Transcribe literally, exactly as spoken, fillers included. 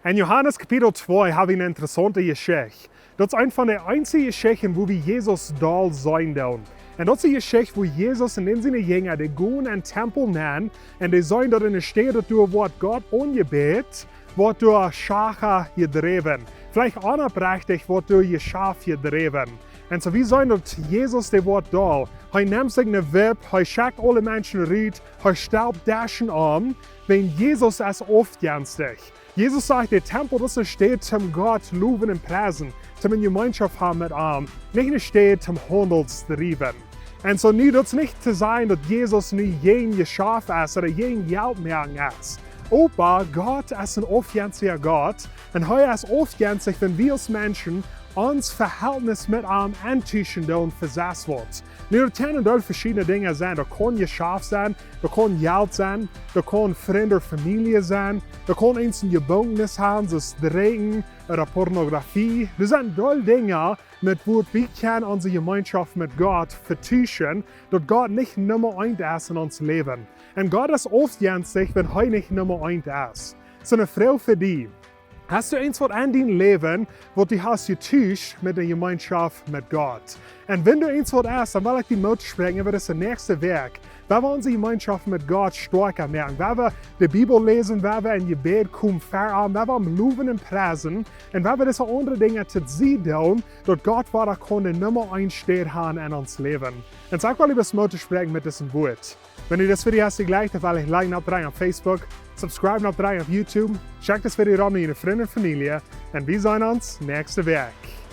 En Johanes Kapitel twee hab wie eene interessaunte Jeschicht. Daut es eent von de eensje Jeschichten, wua wie Jesus doll seenen doonen. Un daut es de Jeschicht, wua Jesus un dan siene Jinja, dee gonen en Tempel nenn, un dee seenen daut enne Städ, daut doa woat Gott aunjebät, woat doa Schacha jedräwen. Veleicht onopprechtich woat doa Jeschaft jedräwen. Un soo, wie seenen daut Jesus, dee woat doll. Hee nemt sikj ne Wipp, hee schekjt aule Menschen rut, hee stalt Deschen om, wiels Jesus es aufjenstich. Jesus sajcht, de Tempel, daut es eene Städ toom Gott lowen un priesen, toom eene Jemeenschoft haben met am, nich eene Städ toom Haundel driewen. Un soo nu, daut es nich to sajen, daut Jesus nu jäajen Jeschaft es ooda jäajen Jelt moaken es. Oba Gott es een aufjensticha Gott, un hee es aufjenstich, wan wie aus Menschen ons Vehältnis met am auntuschen doonen fa sestwort. Nu, daut kjennen doll veschiedne Dinja sennen. Daut kaun Jeschaft sennen, daut kaun Jelt sennen, daut kaun Frind ooda Famielje sennen, daut kaun eent een Jebungenis haben, soo aus Drinkjen ooda Pornografie. Daut sent doll Dinja, met waut wie kjennen onse Jemeenschoft met Gott vetuschen, daut Gott nich Numma eent es en ons Läwen. Un Gott es aufjenstich, wan hee nich Numma eent es. Soo, eene Froag fa die. Hast du eent waut en dien Läwen, waut du hast jetuscht met de Jemeenschoft met Gott? Un wan du eent waut hast, dan well ekj die Moot spräakjen, äwa dise näakjste Wäakj, wan wie onse Jemeenschoft met Gott stoakja moaken, wan wie de Bibel läsen, wan wie en Jebäd komen ver am, wan wie am lowen un priesen, un wan wie dise aundre Dinja to Sied doonen, daut Gott wada kaun de Numma eent Städ haben en ons Läwen. Un soo ekj well die Moot spräakjen met dise Wieed. Wan die dit Video hast jlikjt, dan veleicht liken oppdrekjen opp Facebook, subscriben oppdrekjen opp YouTube, schekj dit Video rom no diene Frind un Famielje, un wie seenen ons näakjste Wäakj.